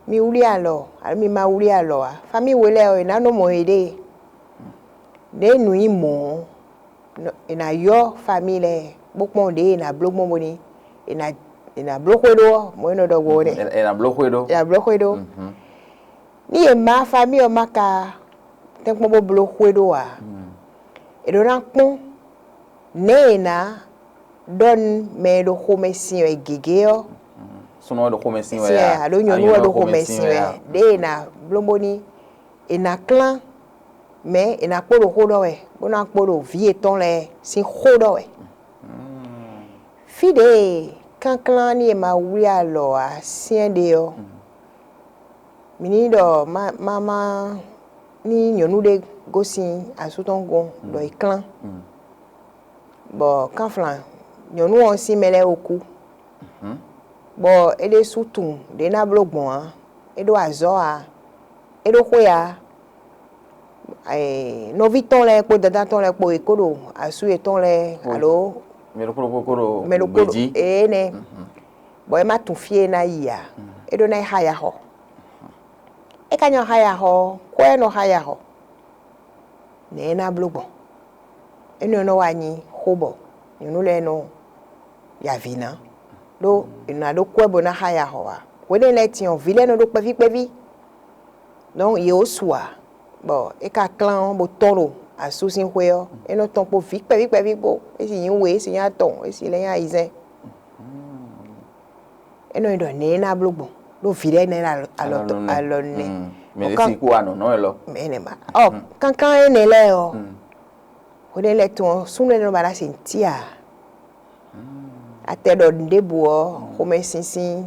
mi wlí alɔ alo mi ma wlí alɔ ǎ. Famíi we lɛ́ɛ ɔ́, è nǎ nɔ mɔ yěɖée. Ɖěe nǔ nyí mɔ̌ ɔ́, è nǎ ylɔ́ famíi lɛ́ɛ bó kpɔ́n ɖěe è nǎ bló gbɔn bóní è nǎ è nǎ bló xwé ɖó ɔ́, mɔ̌ è nɔ ɖɔ gbɔn ɔ́ nɛ́. È nǎ bló xwé ɖó. È nǎ bló xwé ɖó. Ní yě má famíi ɔ́ má ka tɛ́nkpɔ́n bó bló xwé ɖó ǎ, è ɖǒ ná kpɔ́n nɛ̌ è nǎ ɖɔ nú mɛ e ɖo xomɛ sin wɛ gěgé ɔ́. Súnnu wɛ ɖo xomɛ sin wɛ a? Alo nyɔ̌nu wɛ ɖo xomɛ sin wɛ a? Ɖěe è nǎ bló bóní è nǎ klán mɛ è nǎ kpo ɖo xó ɖɔ wɛ, bó ná kpo ɖo vǐ yětɔn lɛ́ɛ sín xó ɖɔ wɛ. Fí ɖě e kanklán ní è ma wlí alɔ ǎ syɛ́n ɖe ɔ́, mǐ ní ɖɔ má má má ní nyɔ̌nu ɖé gosín asú tɔn gɔ́n ɖɔ è klán, bɔ kánflán nyɔ̌nu ɔ́ sín mɛ lɛ́ɛ ko kú, bɔ é ɖésú tunwun ɖě ná bló gbɔn ǎ, é ɖó azɔ̌ ǎ, é ɖó xwé ǎ. Nɔví tɔn lɛ́ɛ kpó dadá tɔn lɛ́ɛ kpó è kó ɖo asú yětɔn lɛ́ɛ alo mɛ ɖokpó ɖokpó kó ɖo mɛ ɖokpó ɖo gbějí. Ee nɛ, bɔ é má tunwun fí e é ná yi ǎ, é ɖó ná yi xá ya xɔ. É ka nyɔ xá ya xɔ ɔ́, kó é nɔ xá ya xɔ, nɛ̌ é ná bló gbɔn? Énɛ́ ɔ́ nɔ wá nyí xó bɔ nyɔ̌nu lɛ́ɛ nɔ ya avǐ ná, ɖó è nɔ ná ɖó kú wɛ bó ná xá ya xɔ ǎ. Hwenɛ́ lɛ́ɛ tɛ́n ɔ́, vǐ lɛ́ɛ nɔ ɖó kpɛví kpɛví. Donc yě wǒ su ǎ, bɔ é ka klán ɔ́ bó tɔ́n ɖo asú sín xwé ɔ́, é nɔ tɔn kpó vǐ kpɛví kpɛví kpó, é sì nyí we, é sì nyí atɔn, é sì lɛ́ nyí ayizɛ́n. É nɔ nyi ɖɔ nɛ̌ é ná bló gbɔn, ɖó vǐ lɛ́ɛ nɛ́ alɔ alɔ nɛ́. Mɛ ɖé sì kú anɔ̌nɔ wɛ lɔ. Mɛ énɛ́ ma. Ɔ kankan énɛ́ lɛ́ɛ ɔ́, hwenɛ́ lɛ́ɛ tɔn ɔ́, súnnu lɛ́ɛ nɔ ba ná se ntí ǎ. Atɛ ɖɔ nǔɖébǔ ɔ́, xomɛsinsin.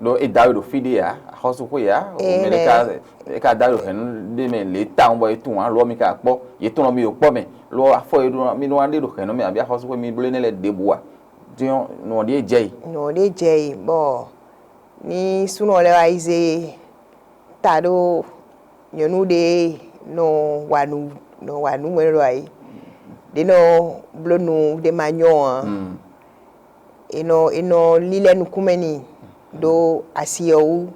Ɖó é da we ɖo fí ɖé ǎ, axɔ́súxwé ǎ, mɛ ɖé ka é ka da we ɖo hɛ̌nnu ɖé mɛ lě tawun bɔ é tunwun ǎ, lo ɔ́ mi ka kpɔ́, yě tɔn mi ɖo kpɔ́ mɛ, lo ɔ́ afɔ e ɖó mi ɖó wá ɖe ɖo hɛ̌nnu mɛ abǐ axɔ́súxwé mi bló énɛ́ lɛ́ɛ ɖěbǔ ǎ. Din ɔ́, nǔ ɔ́ ɖíe jɛ yi. Nǔ ɔ́ ɖíe jɛ yi, bɔ ní súnnu ɔ́ lɛ́ wá yi zé ta ɖó nyɔ̌nu ɖé nɔ wa nǔ nɔ wa nǔ mɛ ɖo ayǐ, ɖě nɔ bló nǔ ɖé ma nyɔ́ ǎ. È nɔ è nɔ lílɛ́ nukúnmɛ n'i ɖó asi ɔ́ wú.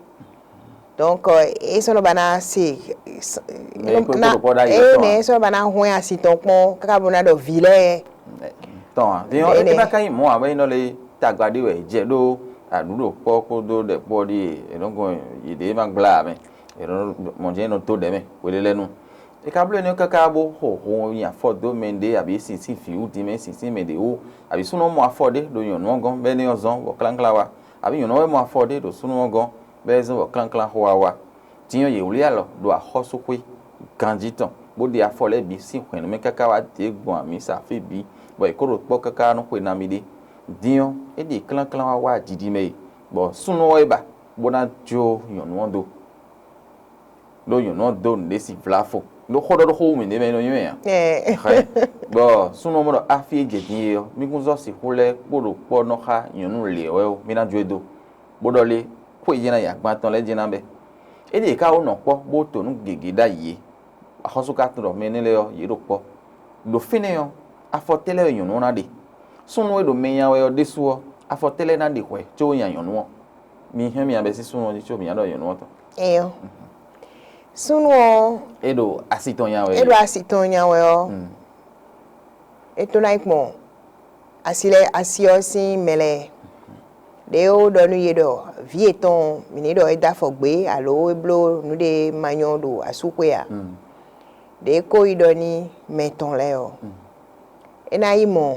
Donc é sɔ́ nɔ ba ná se Mɛ e kpé kó ɖo kpɔ́ ɖ'ayǐ ɔ́ tɔn ǎ. É sɔ́ nɔ ba ná hwɛ́n asi tɔn kpɔ́n káká bó ná ɖɔ vǐ lɛ́ɛ. Tɔn ǎ. Din ɔ́, é ná ka nyí mɔ̌ ǎ bɔ é nɔ lé tagba ɖé wɛ è jɛ ɖó aɖǔ ɖo kpɔ́ kpódó ɖɛ kpɔ́ ɖíe è nɔ gɔn yěɖée ma gbla ǎ mɛ. È nɔ mɔ jɛ́n é nɔ dó ɖɛ mɛ hweɖélɛ́nu. È ka bló énɛ́ káká bó xo ho nyi afɔ dó mɛ ɖé abǐ sin sín vǐ wú din mɛ sin sín mɛ ɖě wú, abǐ súnnu ɔ́ mɔ afɔ ɖé ɖo nyɔ̌nu ɔ́ gɔ́n bɔ énɛ́ ɔ́ zɔ́n bɔ klánklán wá, abǐ nyɔ̌nu ɔ́ wɛ mɔ afɔ ɖé ɖo súnnu ɔ́ gɔ́n bɔ é zɔ́n bɔ klánklán xo wá wá. Din ɔ́, yě wlí alɔ ɖo axɔ́súxwé ganjí tɔn, bó ɖe afɔ lɛ́ɛ bǐ sín hwɛ̌nnu mɛ káká wá dě gbɔn amǐsa fí bǐ, bɔ è kó ɖo kpɔ́ káká nú xwe nami ɖé. Din ɔ́, é ɖe klánklán wá wá ajiɖi mɛ e, bɔ súnnu ɔ́ wɛ ba, bó ná jó nyɔ̌nu ɔ́ do. Ɖó nyɔ̌nu ɔ́ dó nǔɖé sin vlafo. Ɖó xó ɖɔ ɖó xó wú mǐ ɖ'é mɛ é nɔ nywɛ́ ǎ. Xɛ, bɔ súnnu ɔ́ mɔ ɖɔ afí e jɛ din é ɔ́, mí kún zɔ́ sixú lɛ́ kpó ɖo kpɔ́ nɔ xá nyɔ̌nu lě wɛ ó, mí ná jó e dó, bó ɖɔ lé, xwé e jɛ́n ná yi agban tɔn lɛ́ɛ jɛ́n ná bɛ́. Éɖíe è ká wó nɔ kpɔ́ bó to nǔ gěgé ɖ'ayǐ é, axɔ́sú ka tunwun ɖɔ mɛ énɛ́ lɛ́ɛ ɔ́, yě ɖo kpɔ́. Ɖo fínɛ́ ɔ́, afɔ tɛ́ lɛ́ɛ wɛ nyɔ̌nu ɔ́ ná ɖe? Súnnu e ɖo mɛ nya wɛ ɔ́ ɖésú ɔ́, afɔ tɛ́ lɛ́ɛ ná ɖe hwɛ̌ có nya nyɔ̌nu ɔ́? Mi hɛn mì bɛ́ sín súnnu ɔ́ jí có mǐ ná ɖɔ nyɔ̌nu ɔ́ tɔn. Eyo. Súnnu ɔ́, é ɖo asi tɔn nya wɛ. É ɖo asi tɔn nya wɛ ɔ́, é tó ná yi kpɔn asi lɛ asi ɔ́ sín mɛ lɛ́ɛ. Ɖě ó ɖɔ nú yě ɖɔ vǐ yětɔn mǐ ní ɖɔ é dó afɔ gbě alo é bló nǔɖé ma nyɔ́ ɖo asúxwé ǎ. Ɖě é ko yi ɖɔ nú mɛ tɔn lɛ́ɛ ɔ́, é ná yi mɔ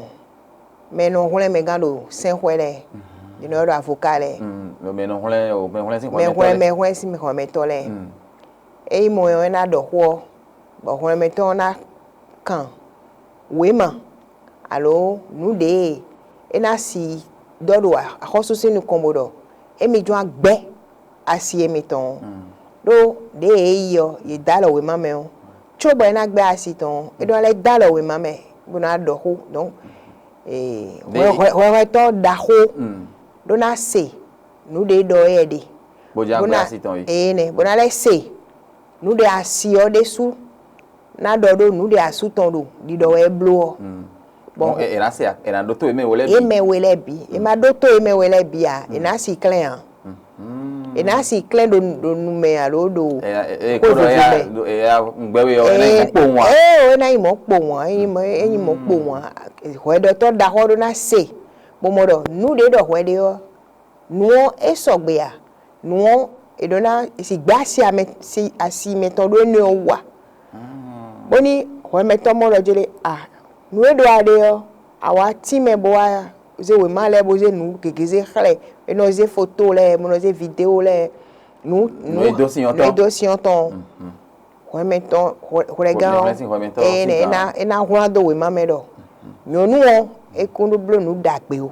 mɛ e nɔ hwlɛ́n mɛ gán ɖo sɛ́nxwɛ lɛ́ɛ, yě nɔ ylɔ́ ɖɔ avoka lɛ́ɛ, mɛ nɔ hwlɛ́n o mɛ hwlɛ́n sín mɛ hwlɛ́n mɛ hwlɛ́n sín xɔmɛtɔ́ lɛ́ɛ. É yi mɔ ɔ́, é ná ɖɔ xó ɔ́, bɔ hwlɛ́nmɛtɔ́ ɔ́ ná kan wěma alo nǔ ɖě e é ná si ɖɔ ɖo axɔ́súsú nukɔn bó ɖɔ émí jɔ́n agbɛ́ asi émítɔn ɔ́. Ɖó ɖěe é yi ɔ́, yě dó alɔ wěma mɛ ɔ́, cóbɔ é ná gbɛ́ asi tɔn ɔ́, é ɖó ná lɛ́ dó alɔ wěma mɛ bó ná ɖɔ xó. Donc hwɛhwɛtɔ́ ɖaxó ɖó ná se nǔ ɖě ɖɔ éyɛ́ ɖe. Bó ján gbɛ́ asi tɔn yi. Ee nɛ, bó ná lɛ́ se nǔ ɖě asi ɔ́ ɖésú ná ɖɔ ɖó nǔ ɖě asú tɔn ɖo ɖiɖɔ wɛ é bló ɔ́. Bon, e e na se e na ɖótó e mɛ wo lɛ Ye bi. Mɛ we lɛ bi, e ma ɖótó ye mɛ we lɛ bi a, e na si klɛn a, e na si klɛn ɖo ɖo nu mɛ alo ɖo E e kó kó dɔ vovo ya mɛ. e ya ŋgbɛ we yɔ e na yi kpó ŋu a. Ee, o e na yi mɔ kpó ŋu a, e nyi mɔ e nyi mɔ kpó ŋu a, hwɛɖɔtɔ ɖaxɔ ɖó na se, bó mɔ ɖɔ nǔ ɖé ɖɔ hwɛ ɖé ɔ́, nǔ ɔ́ é sɔgbe a, nǔ ɔ́ è ɖó ná si gbɛ asi amɛ si asi mɛtɔn ɖó énɛ́ ɔ́ wú a. Bóní hwɛmɛtɔ́ mɔ ɖɔ jlé a, nǔ e ɖó a ɖe ɔ́, a wǎ tín mɛ bó wá zé wěma lɛ́ɛ bó zé nǔ gěgé zé xlɛ́, è nɔ zé foto lɛ́ɛ, bó nɔ zé vidéo lɛ́ɛ, nǔ Nǔ e dó sin ɔ́ nǔ e tɔn. Dó sin ɔ́ tɔn. Hwɛmɛtɔn hwɛ- hwlɛgán Hwɛ- ɔ́, hwɛ sin hwɛmɛtɔn ɔ́ ee sín nɛ é gan. ná é ná hwlán dó wěma mɛ ɖɔ nyɔ̌nu ɔ́ é kún ɖó bló nǔ ɖagbe o,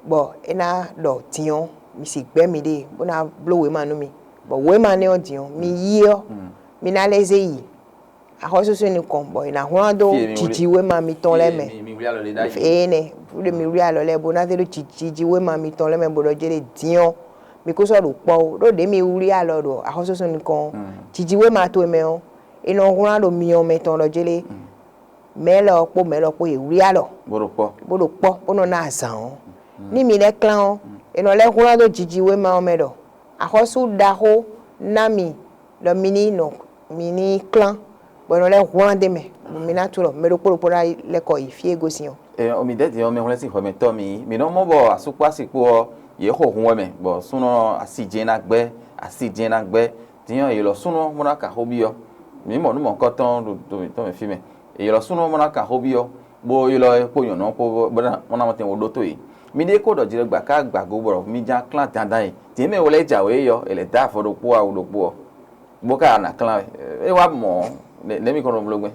bɔ é ná ɖɔ din ɔ́, mi si gbɛ́ miɖée bó ná bló wěma nú mi, bɔ wěma nɛ́ ɔ́ din ɔ́, mi yí ɔ́, mi ná lɛ́ zé yi axɔ́súsú nukɔn, bɔ è nǎ hwlán dó Fí e mi wlí- jiji wéma mitɔn lɛ́ɛ mɛ. Mi- mi wlí alɔ ɖé ɖ'ayǐ. Ee nɛ, fúɖe mi wlí alɔ lɛ́ɛ bó ná zé ɖó ji- jiji wéma mitɔn lɛ́ɛ mɛ bó ɖɔ jé ɖe din ɔ́, mi kó sɔ́ ɖo kpɔ́ ó, ɖó ɖě mi wlí alɔ ɖo axɔ́súsú nukɔn ɔ́, jiji wéma towe mɛ ɔ́, è nɔ hwlán ɖo myɔ mɛtɔn ɖɔ jé ɖe mɛ élɔ́ kpó mɛ élɔ́ kpó yě wlí alɔ. Bó ɖo kpɔ́. Bó ɖo kpɔ́ bó nɔ ná azǎn ɔ́. Ní mi lɛ́ klán ɔ́, è nɔ lɛ́ hwlán dó jiji wéma ɔ́ mɛ ɖɔ axɔ́sú ɖaxó ná mi ɖɔ mi ní nɔ mi ní klán, bɔ è nɔ lɛ́ hwlán dó mɛ, bɔ mi ná tunwun ɖɔ mɛ ɖokpó ɖokpó ná lɛ́ kɔ yi fí e gosín ɔ́. Ɛ, mi dɛ́ din ɔ́, mɛhwlɛ́n sín hwɛmɛtɔ́ mi, mi nɔ mɔ bɔ asúkpásikpó ɔ́, yě xo hun wɛ mɛ, bɔ súnɔ asi jɛ́n ná gbɛ́, asi jɛ́n ná gbɛ́. Din ɔ́, yě lɔ súnɔ bó ná kan xó byɔ́. Mǐ mɔ nǔ mɔ̌hunkɔtɔn ɖo to mǐtɔn mɛ fí mɛ. Yě lɔ súnɔ bó ná kan xó byɔ́, bó ylɔ́ ɛ kpó nyɔ̌nu ɔ́ kpó bó ná bó ná mɔ tɛn wo ɖótó yě. Mi ɖíe kó ɖɔ jǐɖɔ́gbà ká gbǎ go bɔ mì ján klán dandan e. Din mɛ wɛ lɛ́ jǎwe é yɔ, è lɛ̌ dó avɔ ɖokpó awu ɖokpó ɔ́, bó ka ná klán wɛ. É wá mɔ ɔ́, nɛ̌ mi kɔn nɔ bló gbɛn?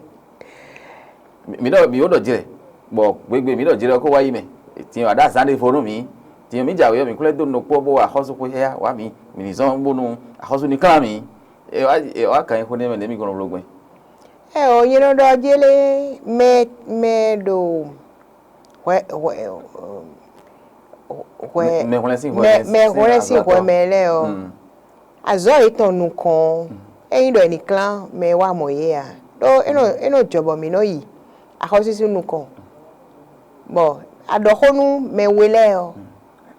Mǐ ɖɔ mǐ wó ɖɔ jlɛ, bɔ gbegbe mǐ ɖɔ jlɛ ɔ́ kó wá yi mɛ. Din wǎ ɖó azǎn ɖěvo nú mǐ. Din mǐ jǎwe ɔ́, mǐ kplɔ́ ɛ dó nukpó bó wá axɔ́sú xwé xyá wá mǐ, mǐ ní zɔ́n bónú axɔ́sú ní klán mǐ. É wá é wá kan nyi xó nɛ́ mɛ nɛ̌ mi kɔn nɔ bló gbɛn? Ɛ o, nyɛ nɔ ɖɔ jélé mɛ mɛ ɖo hwɛ hwɛ hwɛ Mɛ- mɛhwlɛ́n sín mɛ- hwɛmɛ sín mɛhwlɛ́n sín agblatɔ. Hwɛmɛ lɛ́ɛ ɔ́, azɔ̌ yětɔn nukɔn ɔ́, ényí ɖɔ è nǐ klán mɛ e wá mɔ yě a, ɖó é nɔ é nɔ jɔ bɔ mǐ nɔ yi axɔ́súsú nukɔn, bɔ a ɖɔ xó nú mɛ we lɛ́ɛ ɔ́,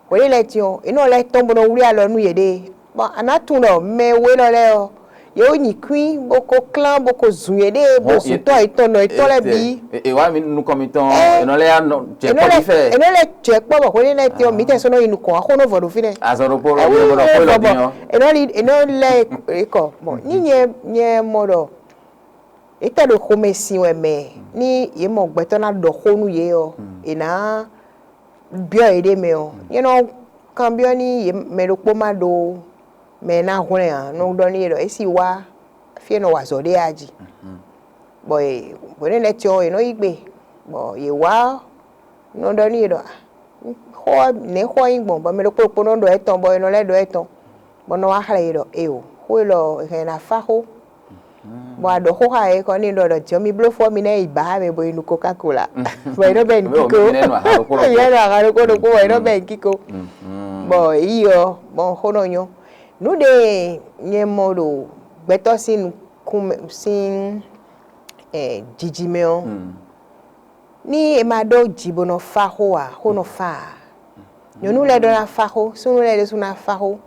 hwě lɛ́ɛ tɔn ɔ́, è nɔ lɛ́ tɔ́n bó nɔ wlí alɔ nú yěɖée, bɔ a nǎ tunwun ɖɔ mɛ we lɔ lɛ́ɛ ɔ́, yě wó nyi kwín bó ko klán bó ko zun yěɖée bó Hɔn zun yě- tɔ́ yětɔn nɔ yětɔn lɛ́ɛ bǐ. Ɛ wá mi nukɔn mitɔn Ɛ, enɔ lɛ ya nɔ jɛ Enɔ kpɔdi lɛ fɛ. enɔ lɛ jɛ kpɔ bɔ hwene lɛ tiɔ mi tɛ sɔnɔ yi nukɔn axɔnɔ vɔ ɖo fi nɛ. Azɔ ɖokpo lɔ Ɛwi mi bɔ lɛ ɖokpo lɔ vɔ bɔ dinyɔ. enɔ li enɔ lɛ ekɔ bɔn ní nyɛ nyɛ mɔ ɖɔ etɛ ɖo xomɛ sin wɛ mɛ ní yě mɔ gbɛtɔ ná ɖɔ xó nú yě ɔ è nǎ biɔ yě ɖe mɛ ɔ nyɛ nɔ kanbiɔ ní yě mɛ ɖokpó má ɖo mɛ ná hwlɛn ǎ nɔ ɖɔ ní yě ɖɔ é sì wá fí e nɔ wa azɔ̌ ɖe a jí. Bɔ hwenu lɛ́ɛ tiɔ è nɔ yí gbe, bɔ yě wá nɔ ɖɔ nú yě ɖɔ xó ɔ́ nɛ̌ xó ɔ́ nyí gbɔn bɔ mɛ ɖokpó ɖokpó nɔ ɖɔ etɔn bɔ è nɔ lɛ́ ɖɔ etɔn, bɔ nɔ wá xlɛ́ yě ɖɔ eo xó élɔ́ è hɛn ná fá xó. Bɔ a ɖɔ xó xá yě kɔ n'i ɖɔ ɖɔ jɔ mi bló fɔ mi ná yi bǎ mɛ bo yi nu Coca-Cola. Bɔ è nɔ bɛ nǔ kíko. È nɔ aha ɖokpó ɖokpó bɔ è nɔ bɛ nǔ kíko. Bɔ yi ɔ bɔ xó nɔ nyɔ. Nǔ ɖe nyɛ mɔ ɖo gbɛtɔ́ sín nukún mɛ sín jiji mɛ ɔ́, ní è ma ɖó ji bó nɔ fá xó ǎ, xó nɔ fá ǎ. Nyɔ̌nu lɛ́ɛ ɖó ná fá xó, súnnu lɛ́ɛ ɖésú ná fá xó.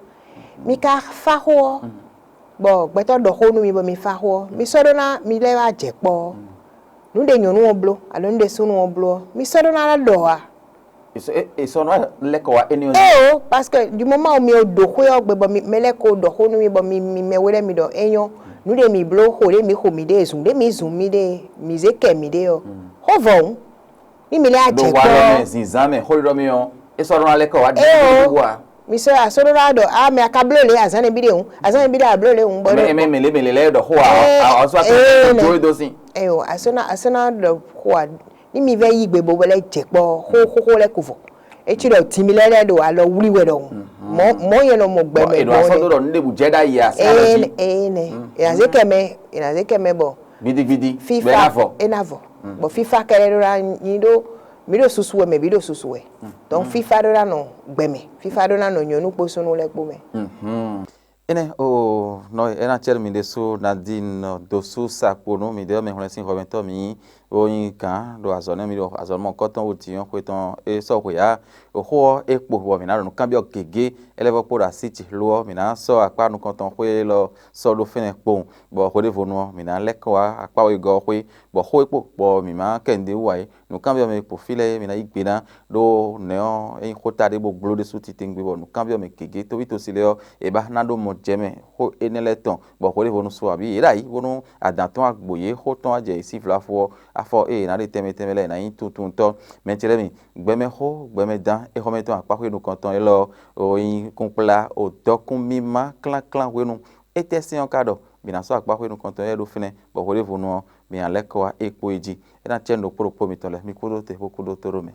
Mi ka fá xó ɔ́, Bɔ gbɛtɔ́ ɖɔ xó nú mi bɔ mi fá xó ɔ́, mi sɔ́ ɖó ná mi lɛ́ wá jɛ kpɔ́ ɔ́, nǔ ɖe nyɔ̌nu ɔ́ bló alo nǔ ɖe súnnu ɔ́ bló ɔ́, mi sɔ́ ɖó ná ɖɔ ǎ. Esɔnɔ lɛkɔ wa énɛ́ ɔ́. Eo, parce que du moment où mi ɖo xwé ɔ́ gbe bɔ mɛ lɛ́ɛ ko ɖɔ xó nú mi bɔ mi mi mɛ we lɛ́ɛ mi ɖɔ é nyɔ́, nǔ ɖe mi bló, xo ɖé mi xo mi ɖe, zun ɖé mi zun mi ɖe, mi zé kɛ mi ɖe ɔ́, xó vɔ hǔn. Ní mi lɛ́ ajɛ kpɔ́. Zinzan mɛ xó ɖɔ mi ɔ́, é sɔ́ ɖó ná lɛkɔ wa ɖi wa. Mi sɔ́ asó ɖó ná ɖɔ a mɛ a ka bló lě azán nɛ bí ɖe hǔn, azán nɛ bí ɖe a bló lě hǔn bɔ ɖo. Mɛ mɛ lě mɛ lě lɛ ɖɔ xó a ɔsɔ a tó do e dó sin. Eyo, asó ná asó ná ɖɔ xó a ní mi vɛ yí gbe bo bɔ lɛ jɛ kpɔ xó xóxó lɛ ko vɔ. Etsi ɖɔ timi lɛ lɛ ɖo alɔ wuli wɛ ɖɔhun. Mɔ mɔ yɛ nɔ mɔ gbɛ mɛ. Eɖo asɔ do ɖɔ nu ɖe bu jɛ ɖa yi asi alɔ ji. Ee ne, ee ne. Enaze kɛmɛ, enaze kɛmɛ bɔ. Gbidigbidi. Fifa. Bɛ na vɔ. Ena vɔ. Bɔ fifa kɛlɛ ɖo la nyi ɖo mi ɖo susu wɛ mɛ bi ɖo susu wɛ. Donc fifa ɖo la nɔ gbɛ mɛ, fifa ɖo la nɔ nyɔnu kpo sunu lɛ kpo mɛ. Énɛ́ o nɔ é ná cɛ́ nú mi ɖésú Nadine dó sú sa kpo nú mi ɖé ɔ́ mi hwlɛ́n sín hɔmɛtɔ́ mi nyí ó nyí gǎn ɖo azɔ̌ nɛ́ mi ɖo azɔ̌ mɔ̌kɔ́tɔn wú din ɔ́ xwe tɔn é sɔ́ hwe ǎ. Xó ɔ́ é kpo bɔ mǐ ná ɖo nǔ kanbyɔ́ gěgé é lɛ́ vɔ́ kpo ɖo así ce lo ɔ́, mǐ ná sɔ́ akpá nukɔntɔn xwé élɔ́ sɔ́ ɖó fɛ́nɛ kpowun, bɔ hweɖěvonu ɔ́, mǐ ná lɛ́ kɔ wá akpá wegɔ́ ɔ́ xwé, bɔ xó e kpo bɔ mǐ má kɛ nǔɖé wú ǎ é. Nǔkanbyɔ́ mɛ e kpo fí lɛ́ɛ é, mi ná yí gbe ná, ɖó nɛ̌ ɔ́, é nyí xóta ɖé bó gbló ɖésú titewungbe bɔ nǔkanbyɔ́ mɛ gěgé tóvítósi lɛ́ɛ ɔ́, è ba ná ɖó mɔ jɛ mɛ xó énɛ́ lɛ́ɛ tɔn, bɔ hweɖěvonu su abǐ yě ɖo ayǐ bónú adǎn tɔn agbo yě xó tɔn wá jɛ yě sí vlafo ɔ́, afɔ ée è nǎ ɖe tɛnmɛ tɛnmɛ lɛ́ɛ è nǎ nyí tuntuntɔ́. Mɛcelɛ́mi, gbɛmɛxó, gbɛmɛdán, é xɔ́mɛ tɔn akpáxwé nukɔntɔn élɔ́ ɔ́, é nyí kúnkplá odɔkún mímá klánklán hwenu. Étɛ́ sɛ́n ɔ́ ka ɖɔ mǐ ná sɔ́ akpáxwé nukɔntɔn éyɛ́ ɖó fínɛ́, bɔ hweɖěvonu ɔ́, mǐ ná lɛ́ kɔ wá é kpo é jí? É ná cɛ́ nǔ ɖokpó ɖokpó mitɔn lɛ́ɛ, mi kúdó te bó kúdó tó ɖó mɛ.